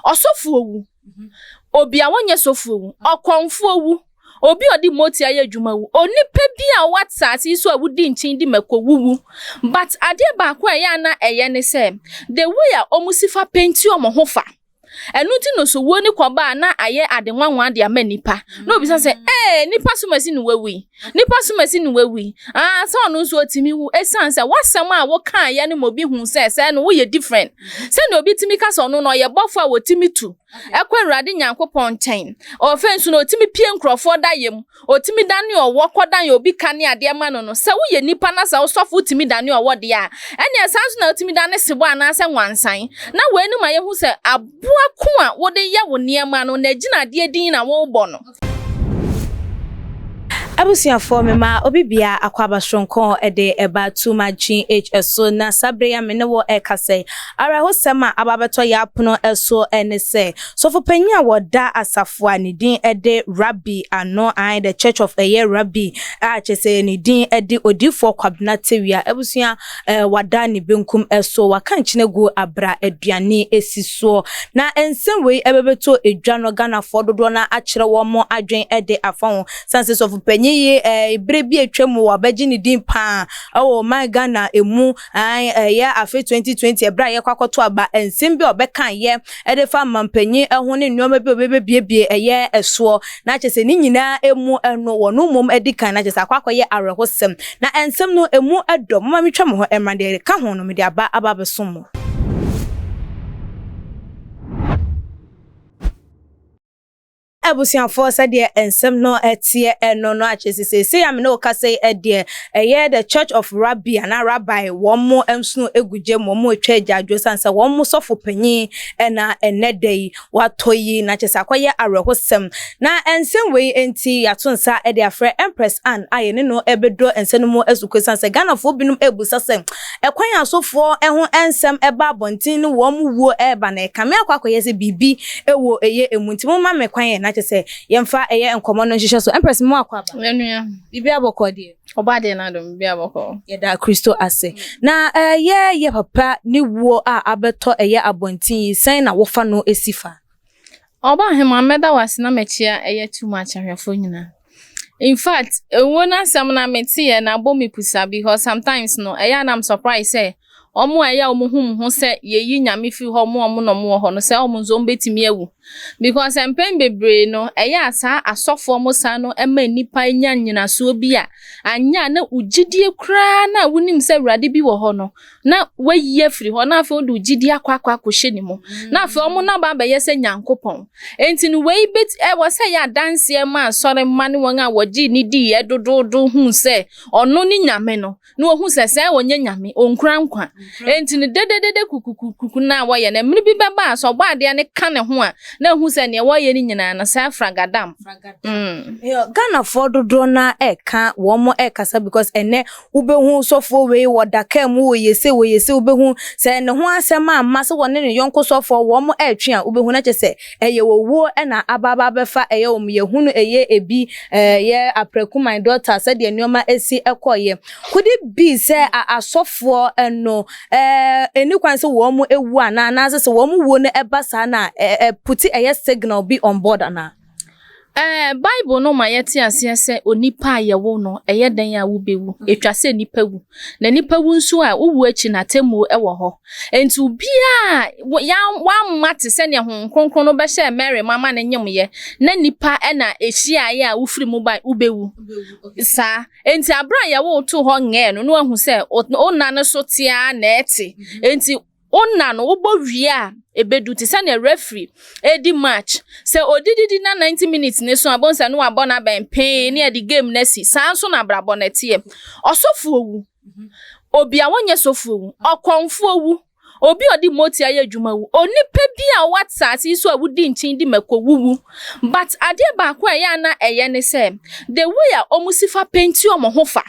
Ɔsɔfoɔ wu, obi a wɔnyɛ sɔfoɔ wu, ɔkɔmfoɔ wu, obi a ɔde motia yɛ adwuma wu, onipa bi a ɔwɔ asase yi so a wodi nkyen di mako wuwu. But adeɛ baako a ɛyɛ a na ɛyɛ ne sɛ, the way a wɔn si fa penti wɔn ho fa. Ɛno nti no so wuo ne kɔba a na ayɛ ade nwanwa de ama nipa. Na obisa sɛ, ee, nipa so masi ne wawu yi. Nipa so masi ne wawu yi. Ah, sɛ ɔno nso otumi wu. Esiane sɛ w'asɛm a wokaeɛ no ma obi hu sɛ sɛ no woyɛ different. Sɛnea obi tumi ka sɛ ɔno no ɔyɛ bɔfo a wɔtumi tu ɛkɔ Awurade Nyankopɔn nkyɛn. Ɔfɛ nso no otumi pie nkurɔfoɔ da mu. Otumi dane ɔwɔ kɔdan obi ka ne adeɛ ma no. Sɛ woyɛ nipa na sɛ wosɔfo wotumi dane ɔwɔ deɛ a, ɛnneɛ saa nso na wotumi dane sebɔ anaasɛ nwansan. Na wei no ma yɛhu sɛ aboa ko a wode yɛ wo nneɛma no, n'agyinadeɛ din na wɔrebɔ no. Abusuafoɔ, mema obi bia akɔ aba soronko de ɛba Too Much GH so. Na saa bere yi a me ne wɔ ɛkasa yi, awerɛhosɛm a aba abɛtɔ yɛ apono so ne sɛ sɔfopanyin a wɔda asafo a ne din de Rabbi ano an, The Church of ɛyɛ Rabbi, a kyerɛ sɛ ne din de Odiifoɔ Kwabena Tewia, abusua, wada ne benkum so, waka nkyene gu abra aduane esi soɔ. Na nsɛm wei ɛbɛbɛtɔ edwa no, Ghanafoɔ dodoɔ no akyerɛ wɔn adwen de afa ho san sɛ sɔfopanyin yi, bere bi atwa mu wabɛgye ne din paa ɛwɔ ɔman Ghana emu. Ɛyɛ afe 2020 ɛberɛ a yɛkɔ akɔto aba, nsɛm bi a ɔbɛka yɛ ɛde fa mampanyin ɛho ne nneɛma bi a ɔbɛbiebie ɛyɛ ɛsoɔ, na kyerɛ sɛ ne nyinaa emu ɛno wɔn mmom adi kan, na kyerɛ sɛ akɔ akɔyɛ awerɛhosɛm. Na nsɛm no emu ɛdɔ moma metwa mo hɔ ɛmra deɛ ka ho no mede aba abɛsom mo. Abusuafoɔ, sɛdeɛ nsɛm no ɛteɛ ɛno no akyerɛ sɛ seesei a me ne wo kasa yi, ɛdeɛ ɛyɛ The Church of Rabbi anaa Rabbi, wɔn mo nso egu gya mu, wɔn mo atwa agyaadwo san sɛ wɔn mo sɔfo panyin ɛna ɛnɛ da yi watɔ yi, na kyerɛ sɛ akɔyɛ awerɛhosɛm. Na nsɛm wei nti yɛato nsa ɛde afrɛ Empress Ann a yɛne no ɛbɛdɔ nsɛm no mu asuku, san sɛ Ghanafoɔ binom ebusa sɛ ɛkwan asɔfoɔ ɛho nsɛm ɛba abɔnten ne wɔn mo wuo ɛɛba na ɛkame akɔyɛ sɛ biribi ɛwɔ ɛyɛ emu. Nti mo ma me kwan yɛ na kyerɛ sɛ yɛmfa ɛyɛ nkɔmɔ no nhyehyɛ so. Empress, mo akɔ aba. Ɛnua. Biribi abɔkɔ deɛ? Ɔba deɛ n'adom bi abɔkɔ. Yɛda Kristo ase. Na ɛyɛ yɛ papa ne wuo a abɛtɔ ɛyɛ abɔnten yi, sɛn na wofa no esi fa? Ɔba ahema, mɛda wase na mɛkyia ɛyɛ Too Much ahwɛfoɔ nyinaa. In fact, ewuo n'asɛm na mete yɛ na abɔ me pusa, because sometimes no ɛyɛ a na I'm surprised sɛ ɔmo a ɛyɛ a ɔmo hu mo ho sɛ yɛyi Nyame firi hɔ, ɔmo na ɔmo wɔ hɔ no, sɛ ɔmo nso ɔmo bɛtumi awu, because mpɛn bebree no ɛyɛ a saa asɔfoɔ mo saa no ɛma nnipa nya nyinasoɔ bi a anya a na ogyidie koraa na wonim sɛ Awurade bi wɔ hɔ no na wayi afiri hɔ, na afei wode ogyidie akɔhyɛ ne mu, na afei ɔmo naba abɛyɛ sɛ Nyankopɔn. Enti no wei bɛt ɛwɔ sɛ yɛ adanseɛ ma asɔre mma ne wɔn a wɔgye ne diiɛ dodoodo hu sɛ ɔno ne Nyame no, na wɔhu sɛ wɔnyɛ Nyame, ɔnkura nkwa. Enti no dededede kukukuku na wɔyɛ no, mmerɛ bi bɛba a sɛ ɔbɔ adeɛ ne ka ne ho a, na ehu sɛ nea wɔyɛ no nyinaa no saa fragadam. Ghanafoɔ dodoɔ na ɛka wɔn mo ɛkasa, because ɛnɛ wobɛhu sɔfoɔ wei wɔ daka mu, wɔyɛ se wɔyɛ se, wobɛhu sɛ ne ho asɛm amma sɛ wɔne ne yɔnko sɔfoɔ wɔn mo ɛretwe a, wobɛhu na kyerɛ sɛ ɛyɛ owuo ɛna aba aba abɛfa ɛyɛ wɔn. Yɛhu no ɛyɛ ebi ɛyɛ Aprɛko My Daughter, sɛdeɛ nneɛma esi ɛkɔɔyɛ. Could it be sɛ asɔfoɔ ɛno ɛni kwan sɛ wɔn mo ewu anaa, anaasɛ sɛ wɔn mo wuo no ɛba saa na ɛɛ put ɛyɛ signal bi on board anaa? Bible no ma yɛte aseɛ sɛ onipa a yɛwo no, ɛyɛ dɛn a wobɛwu. Ɛtwa sɛ nipa wu. Na nipa wu nso a, wowu akyi na atemmuo wɔ hɔ. Enti obiara a wamma te sɛnea Honhom Kronkron no bɛhyɛɛ Mary ma ma ne nyemyɛ na nipa na ɛhyiaeɛ a wofiri mu ba, wobɛwu. Saa. Enti abere a yɛwo too hɔ ngɛɛ no, na wahu sɛ wo nna no so tea na ɛte. Enti wonna no wobɔ wie a, ebedu te sɛ nea referee edi match sɛ odididi na 90 minutes ne so a, bɔnsa no wabɔ n'abɛn pee ne yɛde game no asi. Saa nso na abrabɔ no ɛteɛ. Ɔsɔfoɔ wu, obi a wɔnyɛ sɔfoɔ wu, ɔkɔmfoɔ wu, obi a ɔde motia yɛ adwuma wu, onipa bi a ɔwɔ asase yi so a wodi nkyen di mako wuwu. But adeɛ baako a ɛyɛ a na ɛyɛ ne sɛ the way a wɔn si fa penti wɔn ho fa.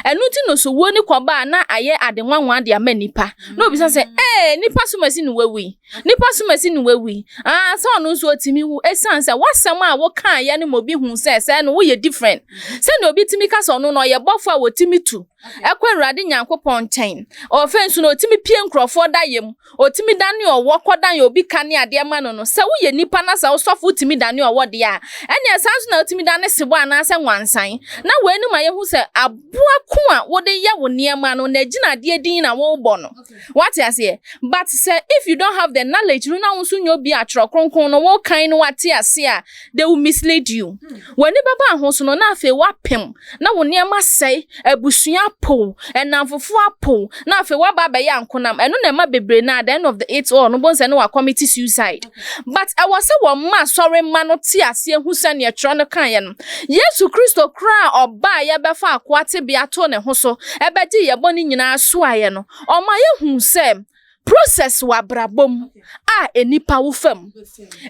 Ɛno nti no so wuo ne kɔba a na ayɛ ade nwanwa de ama nipa, na obisa sɛ, ee, nipa so masi ne wawu yi, nipa so masi ne wawu yi. Ah, sɛ ɔno nso otumi wu, esiane sɛ w'asɛm a wokaeɛ no ma obi hu sɛ sɛ no woyɛ different. Sɛnea obi tumi ka sɛ ɔno no ɔyɛ bɔfo a wɔtumi tu Ɛkɔ Awurade Nyankopɔn nkyɛn. Ɔfei nso no, ɔtumi pie nkurɔfoɔ dayɛ mu. Ɔtumi dane ɔwɔ kɔdan obi ka ne adeɛ ma no no. Sɛ woyɛ nipa na sɛ wo sɔfo wotumi dane ɔwɔ deɛ a, ɛnneɛ saa nso na wotumi dane sebɔ anaasɛ nwansan. Na wei no ma yɛhu sɛ aboa ko a wode yɛ wo nneɛma no, n'agyinadeɛ din na worebɔ no. Wate aseɛ? But sɛ if you don't have the knowledge no na wo nso nyɛ obi a Twerɛ Kronkron no wokan no wate aseɛ a, they will mislead you. W'ani bɛba ho so no na afei woapem na wo nneɛma sɛe, abusua apow, nnamfofoɔ apow, na afei woaba abɛyɛ ankonam. Ɛno na ɛma bebree no at the end of the it all no bohu sɛ na wɔacommit suicide. But ɛwɔ sɛ wɔma asɔremma no te aseɛ hu sɛdeɛ twerɛ no kaeɛ no. Yesu Kristo koraa a ɔbaeɛ bɛfaa akoa tebea too ne ho so bɛgyee yɛn bɔne nyinaa soaeɛ no, ɔma yɛhuu sɛ process wɔ abrabɔ mu a nnipa wo fa mu.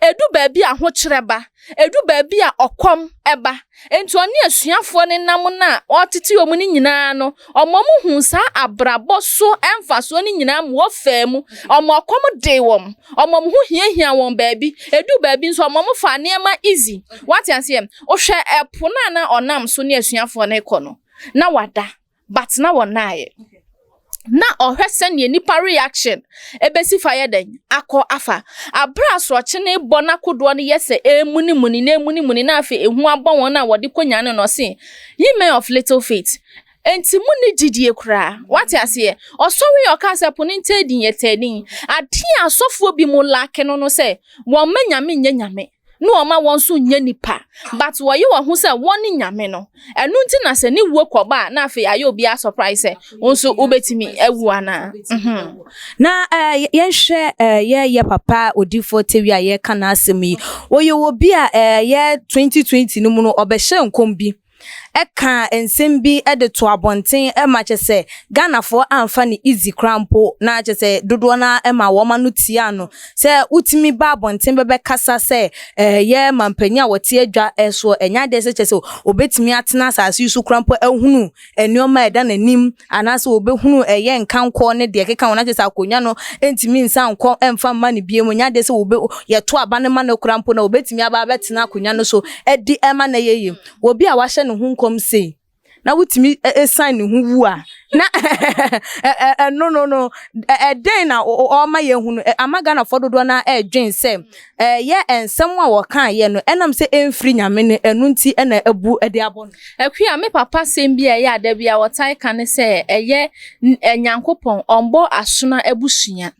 Ɛdu baabi a ahokyerɛ ba, ɛdu baabi a ɔkɔm ba. Enti ɔne asuafoɔ no nam no a ɔretete wɔn no nyinaa no, ɔma wɔhuu saa abrabɔ so mfasoɔ no nyinaa ma wɔfaa mu. Ɔma ɔkɔm dee wɔn, ɔma wɔn ho hiahiaa wɔn baabi. Ɛduu baabi nso, ɔma wɔfaa nneɛma easy. Woate aseɛ? Wohwɛ ɛpo no a na ɔnam so ne asuafoɔ no rekɔ no, na wada. but na wɔnnaeɛ. Na ɔhwɛ sɛdeɛ nipa reaction ɛbɛsi fa yɛ dɛn akɔ afa. Aberɛ a asorɔkye no rebɔ na kodoɔ no yɛ sɛ ɛremunimuni na ɛmunimuni na afei ehu abɔ wɔn a wɔde kɔnya no no, ɔse, Ye men of little faith. Enti monni gyidie koraa. Wate aseɛ? Ɔsɔre a ɔkaa sɛ po no ntɛɛ din, ɛtɛɛ din. Adeɛ a asɔfoɔ bi mo lacke no no sɛ wɔmma Nyame nyɛ Nyame. na ɔma wɔn nso nyɛ nipa but wɔyɛ wɔn ho sɛ wɔn ne nyame no ɛno nti na sɛ ne wuo kɔba a na afei ayɛ obiara surprise sɛ wo nso wobɛtumi awu anaa. Mhm. Na eh, yɛnhwɛ eh, yɛ yɛ papa odifoɔ Tewi a yɛreka n'asɛm yi. Ɔyɛ obi a eh, yɛ 2020 no mu no ɔbɛhyɛɛ nkɔm bi. kaa nsɛm bi de too abɔnten ma kyerɛ sɛ Ghanafoɔ amfa no easy koraa mpo na kyerɛ sɛ dodoɔ no ara ma wɔn ano tiaa no sɛ wotumi ba abɔnten bɛbɛkasa sɛ ɛyɛ manpanin a wɔte adwa soɔ ɛnyɛ adeɛ sɛ kyerɛ sɛ ɔbɛtumi atena asase yi so koraa mpo ahunu nneɛma a ɛda n'anim anaasɛ ɔbɛhunu ɛyɛ nkankɔ ne deɛ ɛkeka ho na kyerɛ sɛ akonnwa no ntumi nsan nkɔ mfa mma no bio, ɛnyɛ adeɛ sɛ wɔbɛ yɛto aba no ma no koraa mpo na ɔbɛtumi aba abɛtena akonnwa no so adi ma no ayɛ yie. Obi a wahyɛ ne ho nkɔm sei na wotumi san ne ho wu a, na ɛno no no ɛdɛn na ɔma yɛhunu? Ama Ghanafoɔ dodoɔ no ara ɛredwen sɛ Ɛyɛ nsɛm a wɔkaeɛ no, ɛnam sɛ ɛmfiri Nyame no, ɛno nti na abu de abɔ no. Akua, me papa asɛm bi a ɛyɛ a da biara ɔtae ka ne sɛ ɛyɛ Nyankopɔn ɔmbɔ asono abusua.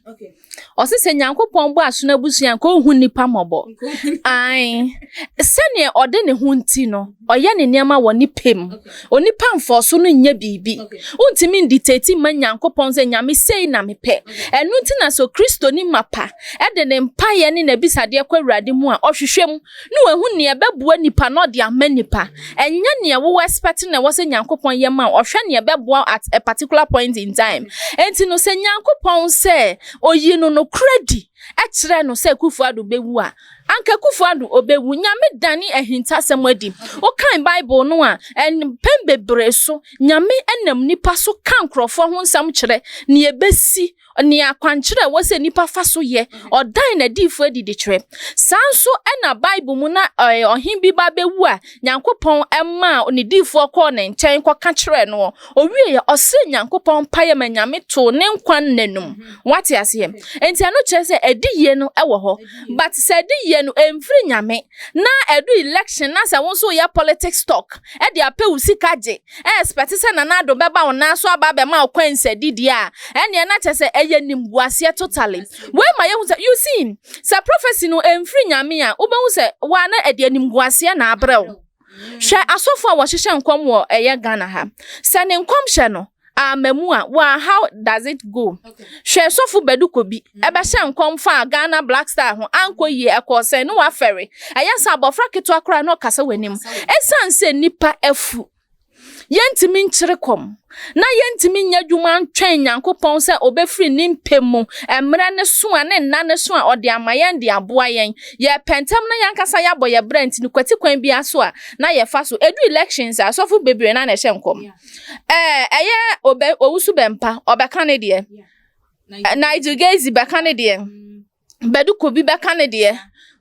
Ɔse sɛ Nyankopɔn bɔ asono abusua a nka ɔnhu nnipa mmɔbɔ. Ae. Sɛdeɛ ɔde ne ho nti no, ɔyɛ ne nneɛma wɔ ne pɛ mu. Onipa mfɔɔso no nyɛ biribi. Wontumi nditati mma Nyankopɔn sɛ Nyame sei na mepɛ. Ɛno nti na sɛ Okristoni mapa de ne mpaeɛ ne n'abisadeɛ kɔ Awurade mu a, ɔhwehwɛ mu na wahu nea ɛbɛboa nipa na ɔde ama nipa. Ɛnyɛ nea wo expect na ɛwɔ sɛ Nyankopɔn yɛ ma wo, ɔhwɛ nea ɛbɛboa wo at a particular point in time. Enti no sɛ Nyankopɔn sɛ oyi no nokorɛ di kyerɛ no sɛ Kufuor Addo bɛwu a, Anka Akufo Addo obewu. Nyame dane ahintasɛm adi. Wokan Bible no a, mpɛn bebree so, Nyame nam nnipa so ka nkurɔfoɔ ho nsɛm kyerɛ, nea ɛbɛsi, nea akwankyerɛ a ɛwɔ sɛ nnipa fa so yɛ. Ɔdan n'adiyifoɔ adi de kyerɛ. Saa nso na Bible mu na ɔhene bi ba bɛwu a, Nyankopɔn maa ne diyifoɔ kɔɔ ne nkyɛn kɔka kyerɛɛ noɔ. Ɔwieeɛ, ɔsrɛɛ Nyankopɔn mpaeɛ ma Nyame too ne nkwa nna no mu. Woate aseɛ? Enti ɛno kyerɛ sɛ adiyie no wɔ hɔ. But sɛ adiyie no ɛmfiri Nyame na ɛdu election na sɛ wo nso woyɛ politics talk de apɛ wo sika gye, expect sɛ Nana Addo bɛba wo nan so aba abɛma wo coins adi deɛ a, ɛnneɛ na kyerɛ sɛ ɛyɛ nimguaseɛ totally. Wei ma yɛhu sɛ, you see, sɛ prophecy no ɛmfiri Nyame a, wobɛhu sɛ waa na ɛde animguaseɛ na abrɛ wo. Hwɛ asɔfo a wɔhyehyɛ nkɔm wɔ ɛyɛ Ghana ha. Sɛ ne nkɔmhyɛ no amma mu a, waa how does it go? Hwɛ sɔfo Badu Kobi, ɛbɛhyɛ nkɔm faa Ghana Black Star ho, ankɔ yie, ɛkɔɔ sɛn? Ne wafɛre. Ɛyɛ sɛ abɔfra ketewa koraa na ɔkasa w'anim. Ɛsiane sɛ nnipa afu. Yɛntumi nkyere kɔm, na yɛntumi nyɛ adwuma ntwɛn Nyankopɔn sɛ ɔbɛfiri ne mpɛ mu, mmerɛ no so a, ne nna no so a, ɔde ama yɛn de aboa yɛn. Yɛpɛ ntɛm na yɛn ankasa yɛabɔ yɛn bra nti no, kwati kwan biara so a na yɛfa so. Ɛdu elections a, asɔfo bebree no ara na ɛhyɛ nkɔm. Ɛɛ, ɛyɛ Obɛ, Owusu Bɛmpa, ɔbɛka ne deɛ. Nigel Gaisie bɛka ne deɛ. Badu Kobi bɛka ne deɛ,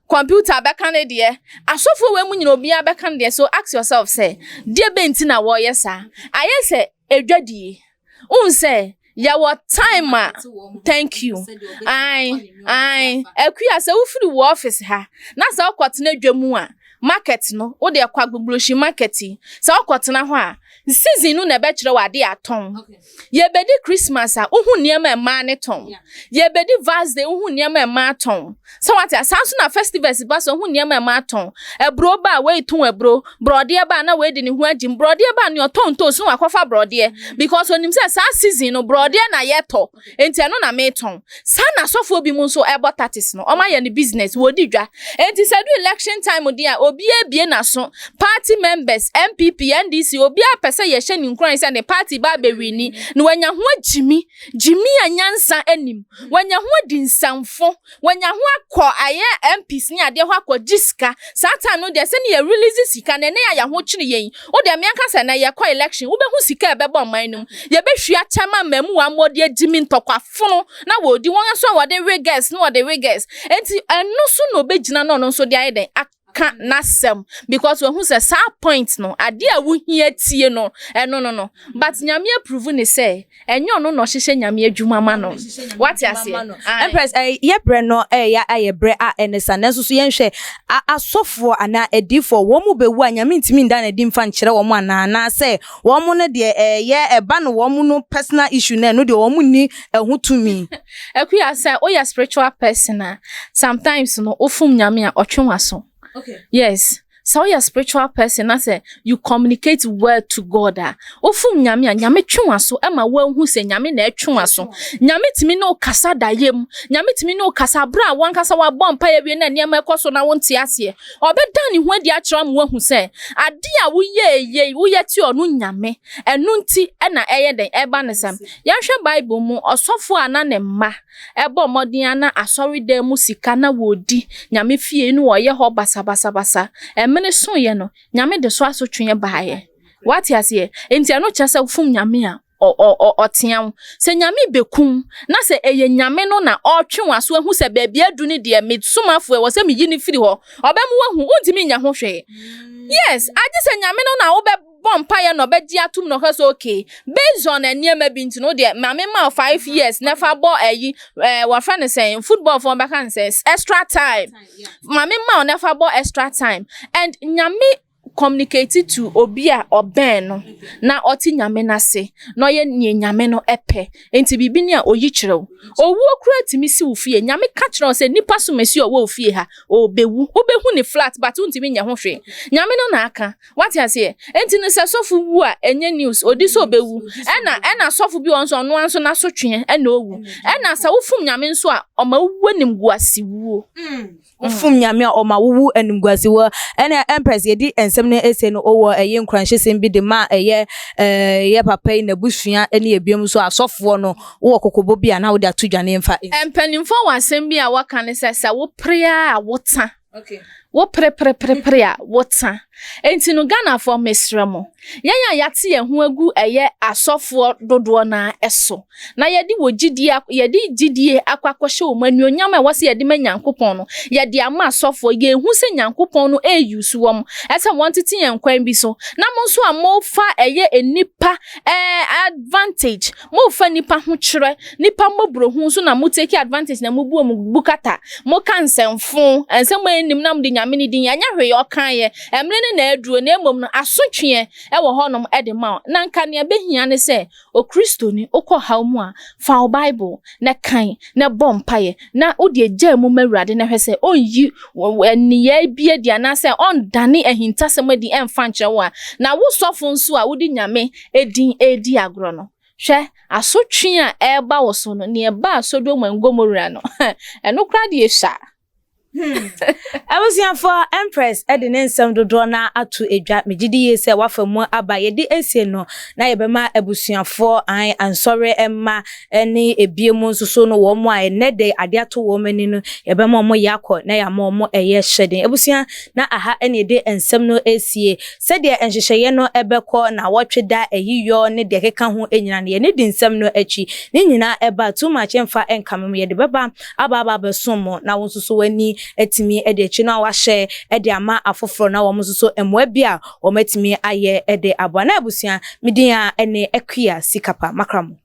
computer bɛka ne deɛ, asɔfoɔ wei mu nyina obiara bɛka ne deɛ. So ask yourself sɛ, deɛ bɛn nti na wɔreyɛ saa? Ayɛ sɛ Edwadie. Wohu sɛ yɛwɔ time a thank you. Ae, ae. Akua sɛ wofiri wo office ha na sɛ wokɔtena dwa mu a, market no, wode kɔ Agbogbloshie market yi, sɛ wokɔtena hɔ a, season no na ɛbɛkyerɛ wo ade atɔn. Yɛbɛdi Christmas a, wohu nneɛma a mmaa no tɔn. Yɛbɛdi Vals Day, wohu nneɛma a mmaa tɔn. Sɛ wate a, saa nso na festivals ba so, wohu nneɛma a mmaa tɔn. Aburo ba a, wei tɔn aburo. Borɔdeɛ ba a, na wei de ne ho agyim. Borɔdeɛ ba a, nea ɔtɔn ntoosi no wakɔfa borɔdeɛ. Because onim sɛ saa season no, borɔdeɛ na yɛtɔ. Enti ɛno na metɔn. Saa na asɔfoɔ bi mu nso ɛbɔ tatis no. Wɔayɛ no business, wɔdi dwa. Enti sɛ ɛdu election time deɛ a, obiara bue n'aso. Party members, NPP, NDC, obiara pɛ sɛ yɛhyɛ no nkuran sɛ ne party ba abɛwini na wanya ho agyimi. Gyimi a nyansa nnim. Wanya ho adi nsɛmfo. Wanya ho akɔ ayɛ MPs ne adeɛ hɔ akɔgye sika. Saa time no deɛ sɛdeɛ yɛ release sika no, ɛnnɛ yi a yɛn ho kyere yɛn yi, wo deɛ me ankasa ɛnnɛ yɛkɔ election, wobɛhu sika a ɛbɛbɔ ɔman no mu. Yɛbɛhwie akyɛ ama mmamuwa ma wɔde agyimi ntɔkwa fono na wɔredi, wɔn nso a wɔde we girls na wɔde we girls. Enti ɛno so na ɔbɛgyina na ɔno nso de ayɛ dɛn aka n'asɛm because wahu sɛ saa point no adeɛ a wohia tie no ɛno no no. But Nyame approve ne sɛ ɛnyɛ ɔno na ɔhyehyɛ Nyame adwuma ma no. Wate aseɛ? Ae. Empress, eh, yɛ berɛ no ɛyɛ ayɛ berɛ a ɛne sa, nanso so yɛnhwɛ, a, asɔfoɔ anaa adiyifoɔ, wɔn mu bɛwu a Nyame ntumi nda no adi mfa nkyerɛ wɔn anaa? Anaasɛ wɔn no deɛ ɛyɛ ɛba no wɔn no personal issue no ɛno deɛ wɔn nni ɛho tumi? Akua, sɛ woyɛ spiritual person a, sometimes no wofom Nyame a, ɔtwe w'aso. Yes. Sɛ woyɛ spiritual person na sɛ you communicate well to God a, wofom Nyame a, Nyame twe w'aso ma woahu sɛ Nyame na ɛtwe w'aso. Nyame tumi ne wo kasa dayɛ mu. Nyame tumi ne wo kasa bere a wankasa wabɔ mpaeɛ awie na nneɛma ɛkɔ so na wonte aseɛ. Ɔbɛdan ne ho adi akyerɛ wo ama woahu sɛ ade a woyɛɛ yei, woyɛ te ɔno Nyame. Ɛno nti na ɛyɛ dɛn? Ɛba no saa. Yɛnhwɛ Bible mu ɔsɔfo a na ne mma bɔ mmɔden ara na asɔredan mu sika na wɔredi, Nyame fie no wɔyɛ hɔ basabasabasa. Ɛmene soeɛ no, Nyame de so asotweɛ baeɛ. Woate aseɛ? Enti ɛno kyerɛ sɛ wofom Nyame a, ɔtea wo. Sɛ Nyame bɛku wo, na sɛ ɛyɛ Nyame no na ɔretwe w'aso ahu sɛ baabi adu no deɛ, me somafoɔ, ɛwɔ sɛ meyi no firi hɔ, ɔbɛma woahu, wontumi nyɛ ho hwee. Yes, agye sɛ Nyame no na wobɛ bɔ mpaeɛ na ɔbɛgye atom na ɔka sɛ okay based on nneɛma bi nti no deɛ maame ma 5 years na fa bɔ ayi ɛɛ wɔfrɛ no sɛn football fo bɛka no sɛ extra time maame ma na fa bɔ extra time and Nyame communicate to obi a ɔbɛn no na ɔte Nyame n'ase na ɔyɛ nea Nyame no pɛ nti biribi ni a oyi kyerɛ wo owuo koraa tumi si wo fie Nyame ka kyerɛ wo sɛ nipa so masi ɔwɔ wo fie ha ɔbɛwu wobɛhu ne flat but wontumi nyɛ ho hwee Nyame no na aka. Wate aseɛ? Enti no sɛ sɔfo wu a, ɛnyɛ news. Odi sɛ ɔbɛwu. Ɛna, ɛna sɔfo bi wɔ hɔ nso, ɔno ara nso n'asotweɛ ɛna ɔwu. Ɛna sɛ wofom Nyame nso a, ɔma wowu animguase wuo. Wofom Nyame a, ɔma wowu animguase wuo. Ɛna Empress, yɛdi nsɛm no ese no, ɔwɔ ɛyɛ nkuranhyɛsɛm bi de ma ɛyɛ ɛɛ yɛ papa yi, n'abusua ɛne ebinom nso, asɔfoɔ no, wowɔ kɔkɔbɔ bi a na wode ato dwa na yɛmfa nsi. Mpanimfoɔ wɔ asɛm bi a wɔka ne sɛ, sɛ wopere ara a, wota. Wo prepreprepre a wo ta. Enti no Ghanafoɔ mesrɛ mo, yɛn a yɛate yɛn ho agu ɛyɛ asɔfoɔ dodoɔ no ara so na yɛde wɔ gyidie yɛde gyidie akɔ akɔhyɛ wɔn anuonyam a ɛwɔ sɛ yɛde ma Nyankopɔn no yɛde ama asɔfoɔ, yɛhu sɛ Nyankopɔn no ɛreuse wɔn ɛsɛ wɔn tete yɛn kwan bi so na mo nso a mofa ɛyɛ nnipa ɛɛ advantage Mo fa nipa ho kyerɛ nipa mmɔborɔhu nso na mo take advantage na mo bu ɔmo bu kata. Mo ka nsɛmfo, nsɛm a ɛnnim na mo de Nyame ne din, ɛnyɛ hwee ɔkaeɛ, ɛmere no na aduro na mmom no asotweɛ ɛwɔ hɔ nom de ma wo. Na nka nea ɛbɛhia ne sɛ okristoni wokɔ haw mu a fa wo bible na kan na bɔ mpaeɛ na wo deɛ gyaa mu ma Awurade na hwɛ sɛ ɔnyi nneyɛɛ bi adi anaasɛ ɔndane ahintasɛm adi ɛmfa nkyerɛ wo a. Na wo sɔfo nso a wode Nyame din redi agorɔ no, hwɛ, asotwe a ɛreba wo so no, nea ɛbaa Sodom and Gomorrah no, ɛno koraa deɛ esua. Abusuafoɔ, Empress de ne nsɛm dodoɔ no ara ato dwa. Megye di yie sɛ wafa mu aba. Yɛde asie no, na yɛbɛma abusuafoɔ, ae, ansɔre mma ne ebinom nso so no, wɔn a ɛnnɛ da yi adeɛ ato wɔn ani no, yɛbɛma wɔn yɛ akɔ na yɛama wɔn ɛyɛ hyɛden. Abusua, na aha na yɛde nsɛm no resie. Sɛdeɛ nhyehyɛeɛ no bɛkɔ, nnawɔtwe da, ayiyɔ ne deɛ ɛkeka ho nyinaa no, yɛne di nsɛm no akyi. Ne nyinaa ɛba a, too much mfa nkame mo, yɛde bɛba aba aba abɛsom mo na wo nso so w'ani. atumi de akyi na wahyɛ de ama afoforɔ na wɔn nso so mmoa bi a wɔatumi ayɛ de aboa. Na abusua, me din a ɛne Akua Sikapa Makramo.